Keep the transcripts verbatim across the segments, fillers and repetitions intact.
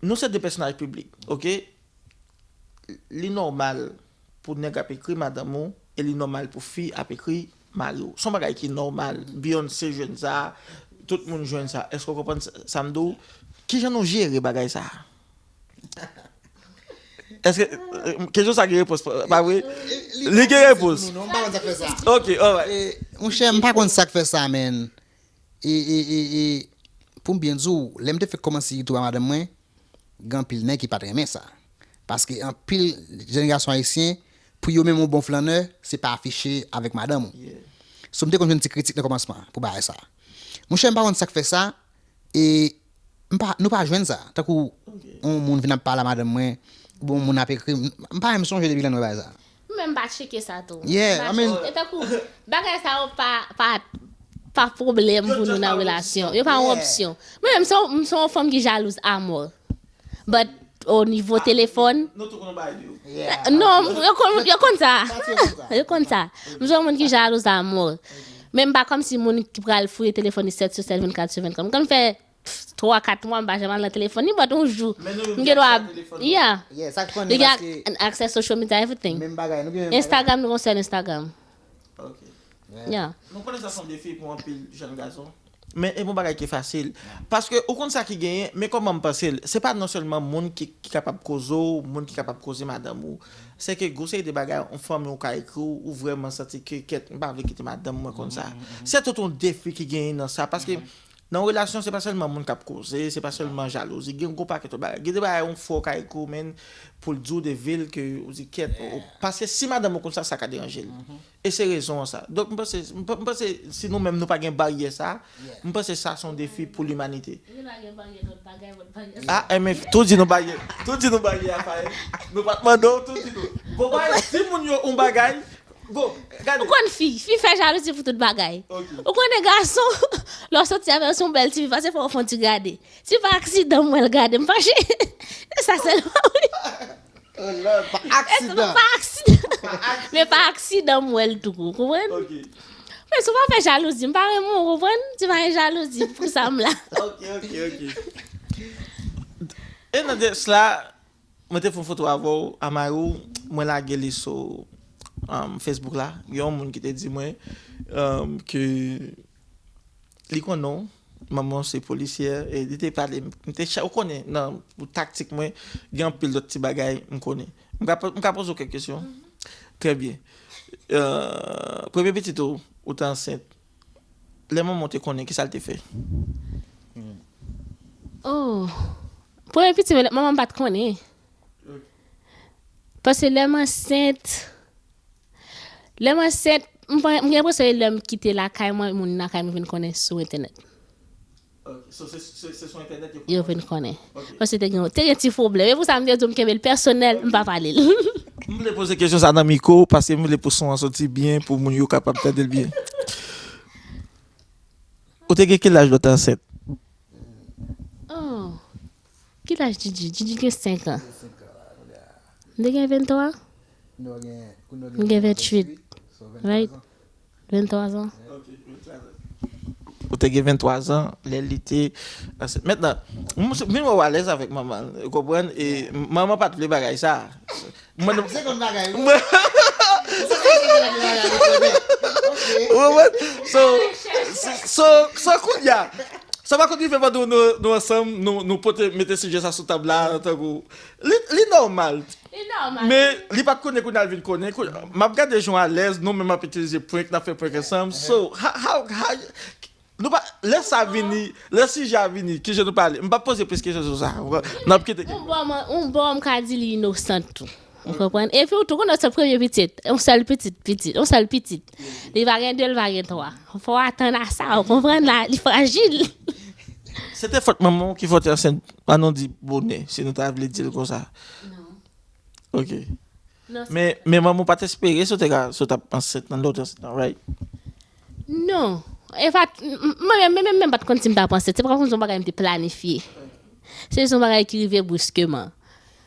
Nou se de pèsonaj piblik, oke? Li nòmal pou nèg ap ekri madanm ou e li nòmal pou fi ap ekri mari w. Se yon bagay ki nòmal. Beyoncé jwenn sa, tout moun jwenn sa. Èske w konprann sa, sa m di w? Kijan nou jere bagay sa? Èske, eh, kesyon sa gen repons, pa vre? Li gen repons. Non, non, m pa konn sa k fè sa. Ok, alright. Eh, monchè, m pa konn sa k fè sa, man. E, e, e, e, pou m byen di w, lè m te fèk kòmanse YouTube a madanm mwen, gen anpil nèg ki pa t renmen sa. Paske anpil jèn gason ayisyen, pou yo menm yon bon flannè, se pa afiche avèk madanm ou. So, m te konn jwenn ti kritik nan kòmansman pou bagay sa. Monchè, m pa konn sa k fè sa, e m pa, nou pa jwenn sa. Tankou yon moun vin ap pale a madanm mwen, oubyen yon moun ap ekri m, m pa menm sonje depi lè m wè bagay sa. Mwen menm m pa tcheke sa tou. Yeah, I mean, e tankou, bagay sa yo pa, pa, pa pwoblèm pou nou nan relasyon. Yo pa yon opsyon. Mwen menm, m se yon, m se yon fanm ki jalouz amò. But o nivo telefòn, nou tou konn bagay yo. Non, yo konn, yo konn sa. Yo konn sa. M se yon moun ki jalouz amò. Men m pa kòmsi moun ki pral fouye telefòn li sèt sou sèt, vennkat sou vennkat. M konn fè twa, kat mwa, m pa janm al nan telefòn li, but yon jou, m gen dwa, yeah. Li gen ak-, aksè social media, everything. Instagram, nou gen yon sèl Instagram. Yeah. Nou konnen sa se yon defi pou anpil jèn gason. Men e yon bagay ki fasil. Paske ou konn sa ki genyen, men kòman m panse l, se pa non sèlman moun ki, ki kapab koze w, moun ki kapab koze madanm ou. Se ke gwo seri de bagay, yon fanmi ou ka ekri w, ou vrèman santi ke, kèt, m pa vle kite madanm mwen konn sa. Se tout yon defi ki genyen nan sa. Paske nan yon relasyon, se pa sèlman moun k ap koze, se pa sèlman jalouzi. Gen gwo pakèt lòt bagay. Gen de bagay yon frè w ka ekri w, men pou l di w de vil ke ou di kèt. Paske si madanm ou konn sa, sa ka deranje l. E se rezon an sa. Donk, m panse, m pa-, m panse si nou menm nou pa gen baryè sa, m panse sa se yon defi pou limanite. Ou gen dwa gen baryè lòt bagay, lòt bagay. Ah, enben, tou di nou baryè. Tou di nou baryè a, Faye. Nou pa t mande w, tou di nou. Bon, bay, di moun yo yon bagay. Bon, gade. Ou konn fi, fi fè jalouzi pou tout bagay. Ou konnen gason, lè w soti avè l, se yon bèl tifi, pase fò w fè yon ti gade. Si pa aksidan m wè l gade m fache. Se sa sèlman, wi. Oh Lord, pa aksidan. Pa aksidan. Men pa aksidan m wè l tou, ou konprann? Men si w pa fè jalouzi, m pa renmen w, ou konprann? Si pa gen jalouzi, pou sa m la. Ok, ok, ok. E nan de sla, mwen te fè yon foto avè w, a mari w, mwen lage li sou, um, Facebook la. Gen yon moun ki te di mwen, um, ke li konnen w, manman w se polisyè, e li te pale, m te cha-, ou konnen, nan, pou taktik mwen, gen anpil lòt ti bagay m konnen. M ka, m ka poze w kèk kesyon? Trè byen. Euh, premye pitit ou, ou te ansent. Lè manman w te konnen, kisa l te fè? Oh. Premye pitit mwen, manman m pa t konnen. Paske lè m ansent, lè m ansent, m pa, m gen enpresyon e lè m kite lakay mwen, moun lakay mwen vin konnen sou entènèt. Ok, so se, se, se sou entènèt yo vin konnen. Yo vin konnen. Ok. Paske te gen, te gen ti pwoblèm. E pou sa m te di w m kenbe l pèsonèl, m pa pale l. M vle poze kesyon sa nan mikwo, paske m vle pou son an soti byen, pou moun yo kapab tande l byen. Ou te gen ki laj lè w te ansent? Oh. Ki laj Djidji? Djidji gen senk an. M te gen venntwa? M gen ventuit. Right? Venntwa zan. Ou te gen venntwa zan, lè li te ansent. Mentnan, m vin wè w alèz avèk manman l, ou konprann? E manman pa t vle bagay sa. Mwen, se konn bagay, wi. Ou konprann? So, so, so, so, kounye a, sa pa konn rive pandan nou, nou ansanm, nou, nou pote, mete sijè sa sou tab la, tankou, li, li nòmal. Li nòmal. Men, li pa t konnen kounye a l vin konnen. Kou-, m ap gade jan w alèz, nou menm ap itilize prank, n ap fè prank ansanm. So, how, how, how, nou pa, lè sa vini, lè sijè a vini, kijan nou pale? M p ap poze plis kesyon sou sa. N ap kite. Yon bò m, yon bò m ka di li inosan tou. Ou konprann? Epi ou tou konnen se premye pitit, yon sèl pitit, pitit, yon sèl pitit. Li pa gen de, li pa gen twa. Fò w atann a sa, ou konprann la, li frajil. Se te fòt manman w ki fè w te ansent, ann nou di bonè, si nou ta vle di l konsa. Non. Ok. Men, men manman w pa t espere si w te ka, si w t ap ansent nan lè w te ansent nan, right? Non. E pa t, m, m, mwen menm, mwen menm pa t konn si m t ap ansent. Se pa kòmsi se yon bagay m te planifye. Se jis yon bagay ki rive briskeman.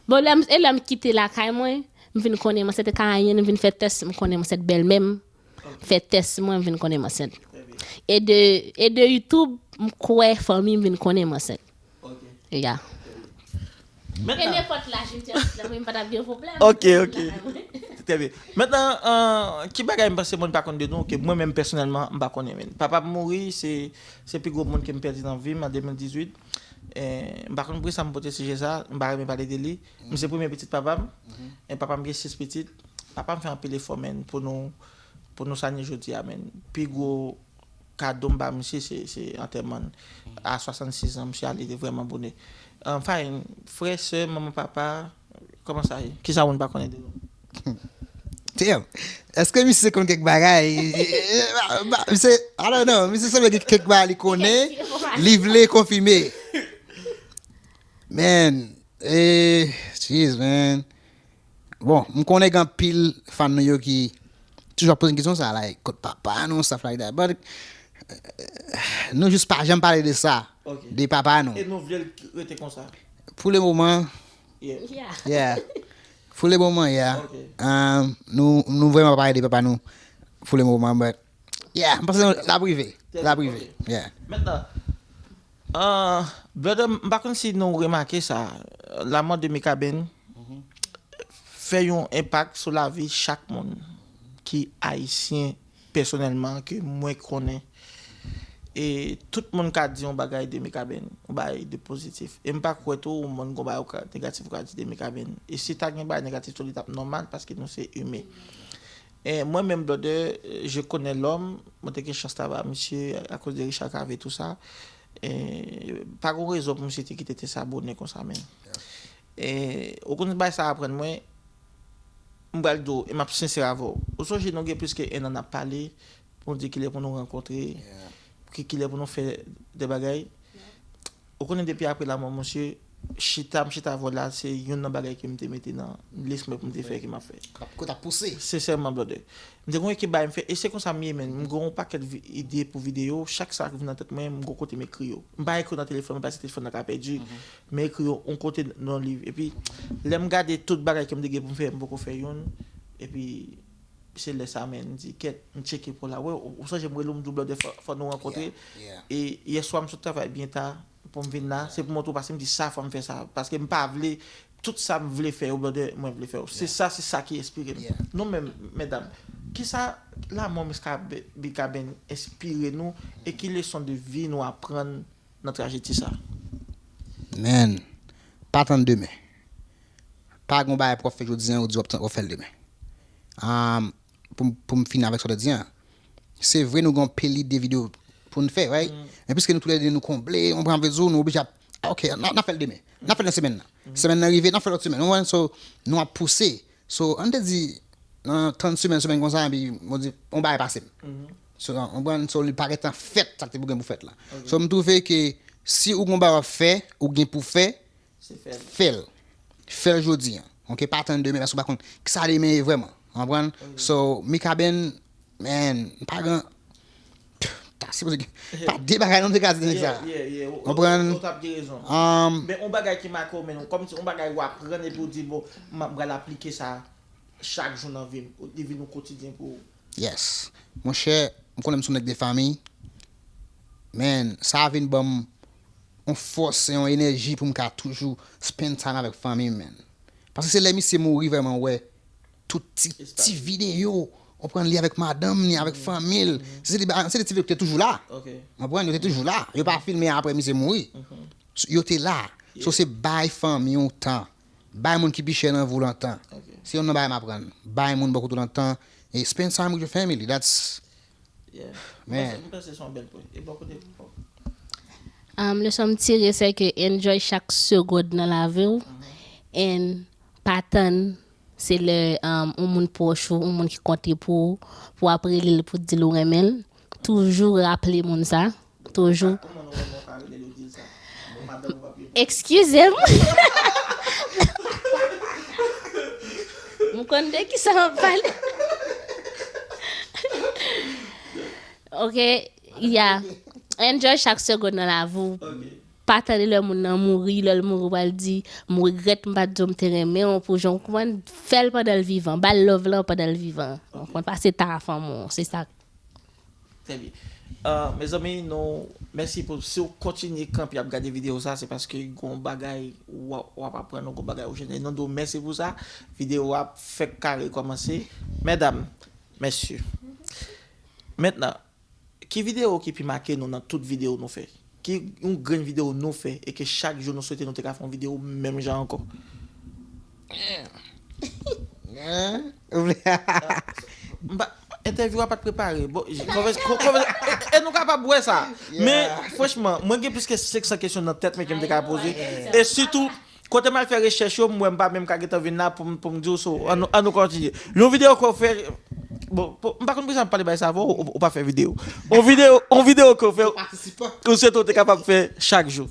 Bon, lè m, e lè m kite lakay mwen, m vin konnen m ansent, e Karayèn, m vin fè tès, m konnen m ansent, bèlmè m fè tès mwen, m vin konnen m ansent. E de, e de YouTube, m kwè fanmi m vin konnen m ansent. Ya. E nenpòt laj m te antre la, mwen m pa t ap gen pwoblèm. Ok, ok. Trè byen. Mentnan, euh, ki bagay m panse moun pa konn de nou, ke mwen menm pèsonèlman, m pa konnen, men. Papa m mouri, se, se pi gwo moun ke m pèdi nan vi m an de mil dizuit. E, m pa konn poukisa m pote sijè sa, m pa renmen pale de li. M se premye pitit papa m. E papa m gen sis pitit. Papa m fè anpil efò, men, pou nou, pou nou sa n ye jodi a, men. Pi gwo kado m ba misye, se, se antèman l. A swasannsis an, misye ale vrèman bonè. Enfin, frè, sè, manman, papa, kòman sa ye? Kisa moun pa konnen de nou? Damn. Èske misye konn kèk bagay? Misye, I don't know. Misye sanble gen kèk bagay li konnen, li vle konfime. Man, eh, jeez, man. Bon, m konnen gen anpil fan nou yo ki toujou ap poze m kesyon sa, like, kot papa nou, stuff like that. But, eh, nou jis pa janm pale de sa, Ok. de papa nou. E nou vle l rete konsa? Pou le moman, Yeah. Yeah. yeah. Pou le moman, yeah. Ok. Um, nou, nou vrèman pa pale de papa nou pou le moman, but, yeah, m panse l ap rive. L ap rive. Ok. Yeah. Mentnan, Ah, brother, m pa konn si nou remake sa, lanmò de Mikaben fè yon enpak sou lavi chak moun ki ayisyen pèsonèlman, ke mwen konnen. E tout moun ka di yon bagay de Mikaben, yon bagay de pozitif. E m pa kwè tou yon moun gon bagay ou ka negatif ou ka di de Mikaben. E si ta gen bagay negatif tou, li t ap nòmal, paske nou se imen. E mwen menm, brother, je connais l'homme, mwen te gen chans travay ak misye akoz de Richard Cavé, tou sa. E pa gon rezon pou misye te kite te sa bonè konsa, men. E ou konn bagay sa aprann mwen, m pral di w, e m ap sensè avè w. Ou sonje nou gen plis ke en an n ap pale, pou nou di kilè pou nou rankontre, ki, kilè pou nou fè de bagay. Ou konnen depi apre lanmò misye, chita, m chita avè w la, se youn nan bagay ke m te mete nan lis mwen pou m te fè, ke m ap fè. K ap, ke w t ap pouse. Sensèman, brother. M te gon ekip bagay m fè, e se konsa m ye, men. M gon yon pakèt vi-, ide pou videyo, chak sa ki vin nan tèt mwen, m gon kote m ekri yo. M pa ekri yo nan telefòn mwen, paske telefòn nan ka pèdi. M ekri yo yon kote nan yon liv. Epi, lè m gade tout bagay ke m te gen pou m fè, m poko fè youn. Epi, se lè sa, men, m di, kèt, m tcheke pou la. Wè, ou, ou sonje m rele w, m di w, brother, fò, fò nou rankontre. Yeah, yeah. E yèswa, m sot travay byen ta pou m vin la. Se pou montre w, paske m di sa, fò m fè sa. Paske m pa vle, tout sa m vle fè yo, brother, mwen vle fè yo. Se Yeah. sa, se sa ki enspire m. Yeah. Nou menm, medam, kisa lanmò Miss Kabe-, Mikaben enspire nou e ki leson de vi nou aprann nan trajedi sa? Man, pa tann demen. Pa gon bagay pou w ap fè jodi a, ou di w ap tan-, w ap fè l demen. Um, pou m, pou m fini avèk sa w te di a, se vre nou gen anpil ide videyo pou n fè, right? Men piske nou toulède nou konble, ou konprann sa m vle di w, nou oblije ap, ah, ok, n a, n a fè l demen. N a fè l nan semèn nan. Semèn nan rive, n a fè l lòt semèn. Ou konprann? So, nou ap pouse. So, ann te di, nan trant semèn, semèn konsa, epi, bon, di, yon bagay pase m. So, ou konprann? So, li pa gentan fèt, sa k te pou gen pou fèt la. So, m twouve ke si ou gon bagay w ap fè, ou gen pou fè, Se fè l. fè l. Fè l jodi a. Ok, pa tann demen, paske ou pa konn kisa demen ye vrèman. Ou konprann? Ok. So, Mikaben, man, m pa gen, ta sipoze gen, pa de bagay non m te ka di nèg sa. Yeah, yeah, yeah. Ou, ou, Konprann? ou, ou t ap gen rezon. Um, Men yon bagay ki make w, men kòmsi yon bagay ou aprann epi ou di, bon, m ap pral aplike sa chak jou nan vi m. Ou, li vin yon kotidyen pou ou. Yes. Monchè, m konnen m se yon nèg de fanmi. Men, sa vin ban m yon fòs e yon enèji pou m ka toujou spend time avèk fanmi m, man. Paske se lè misye mouri vrèman, ou wè tout ti, ti videyo, ou konprann, li avèk madanm li, avèk fanmi l. Se de, se de ti videyo ki te toujou la. Ok. Ou konprann, yo te toujou la. Yo pa filme apre misye mouri. Yo te la. So, se bay fanmi w tan. Bay moun ki pi chè nan vi w lan tan. Ok. Se youn nan bagay m aprann. Bay moun bò kote w lan tan. E spend time with your family. That's Yeah. Man. M panse, m panse se yon bèl pwen. E bò kote w? Um, leson m tire, se ke enjoy chak segond nan lavi w. And pa tann se lè, um, yon moun pwòch ou, yon moun ki konte pou ou, pou w ap rele l, pou w di l ou renmen l. Toujou raple moun sa. Toujou. Kòman nou renmen w ka rele l, ou di l sa? Bon, madanm ou pa pi. Eskize m. M konn de kisa m ap pale. Ok, yeah. Enjoy chak segond nan lavi w. Ok. Pa tande lè moun nan mouri, lè l mouri, w pral di, "M regrèt m pa t di w m te renmen w," pou jan w konprann, fè l pandan l vivan. Ba l love lan pandan l vivan. Ou konprann? Pase ta a fanmi w, se sa. Trè byen. Uh, mezanmi, nou mèsi pou, si w kontinye kanpe ap gade videyo sa, se paske gon bagay w ap aprann, gon bagay ou jwenn. E nou di w mèsi pou sa. Videyo a fèk ka rekòmanse. Medam, mesye. Mentnan, ki videyo ki pi make nou nan tout videyo nou fè? Ki yon grenn videyo nou fè e ke chak jou nou swete nou te ka fè yon videyo menm jan ankò? Entèvyou a pa t prepare. Bon, e nou kapab wè sa. Men, franchman, mwen gen plis ke senk san kesyon nan tèt mwen ke m te ka poze. E sitou, kote m al fè rechèch yo, m wè m pa menm ka gentan vin la pou m di w so. Ann nou kontinye. Yon videyo ke w fè. Bon, m pa konn poukisa m pale bay sa avè w, ou pa fè videyo. Yon videyo, yon videyo ke w fè, ou swete w te kapab fè chak jou.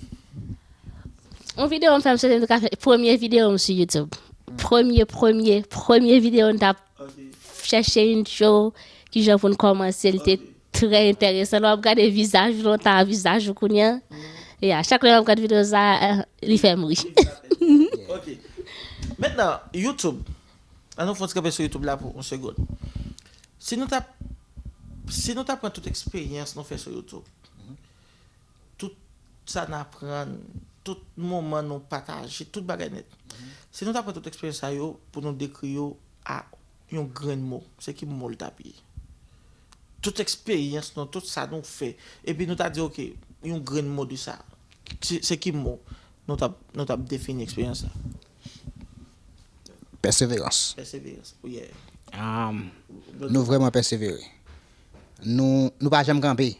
Yon videyo m fè, m swete m te ka fè premye videyo m sou YouTube. Premye, premye, premye videyo m t ap chèche intro, kijan pou n kòmanse, li te trè enteresan. Lè w ap gade vizaj ou lontan a vizaj ou kounye a. E a chak lè m ap gade videyo sa, li fè m ri. Ok. Mentnan, YouTube. Ann nou fè yon ti kanpe sou YouTube la pou yon segonn. Si nou ta, si nou ta pran tout eksperyans nou fè sou YouTube, tout sa n aprann, tout moman nou pataje, tout bagay nèt. Si nou ta pran tout eksperyans sa yo pou nou dekri yo a yon grenn mo, se ki mo l t ap ye? Tout eksperyans nou, tout sa nou fè, epi nou ta di, oke, yon grenn mo de sa, se, se ki mo nou t ap, nou t ap defini eksperyans la? Pèseverans. Pèseverans, yeah. Um, nou vrèman pèsevere. Nou, nou pa janm kanpe.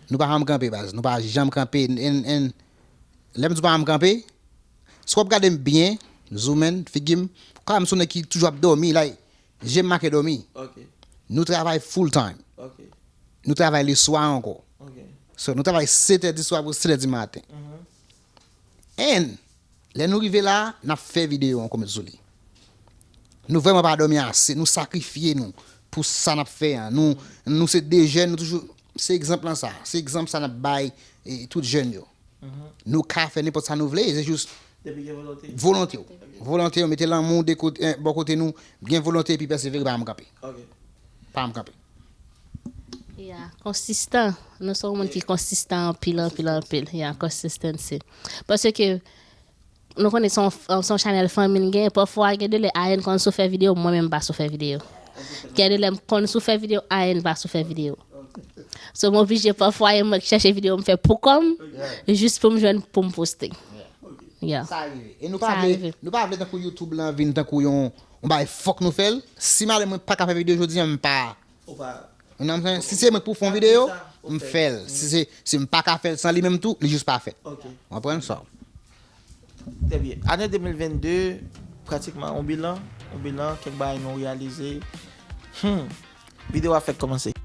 Nou pa janm kanpe, baz. Nou pa janm kanpe. And, and, lè m di w pa janm kanpe, si w ap gade m byen, zoom in, figi m, ou ka wè m se yon nèg ki toujou ap dòmi, like, je m make dòmi. Nou travay full time. Nou travay leswa ankò. So, nou travay sèt è di swa pou sèt è di maten. And, lè nou rive la, n ap fè videyo ankò met sou li. Nou vrèman pa dòmi ase, nou sakrifye nou pou sa n ap fè a. Nou, nou se de jèn, nou toujou, se egzanp lan sa, se egzanp sa n ap bay e, tout jèn yo. Nou ka fè nenpòt sa nou vle, se jis volonte w. Volonte w, mete lanmou de kote, eh, bò kote nou, gen volonte epi pèsevere, pa janm kanpe. Pa janm kanpe. Yeah, konsistan. Nou se yon moun ki konsistan anpil, anpil, anpil. Yeah, consistency. Paske nou konnen se yon, se yon chanèl fanmi n gen. Pafwa, gen de lè Ayen konn sou fè videyo, mwen menm m pa sou fè videyo. Gen de lè m konn sou fè videyo, Ayen pa sou fè videyo. So, m oblije pafwa e mwen k chèche videyo m fè pou kò m, jis pou m jwenn pou m poste. Yeah. Sa rive. E nou pa vle, nou pa vle tankou YouTube lan vin tankou yon, yon bagay fòk nou fè l. Si madanm mwen pa ka fè videyo jodi a, m pa Ou pa. Ou nan, si se mwen pou fè yon videyo, m fè l. Si se, si m pa ka fè l san li menm tou, li jis pa fèt. Ok. Ou konprann sa? Trè byen. Ane de mil vennde, pratikman, yon bilan, yon bilan, kèk bagay nou reyalize. Hmm. Videyo a fèk kòmanse.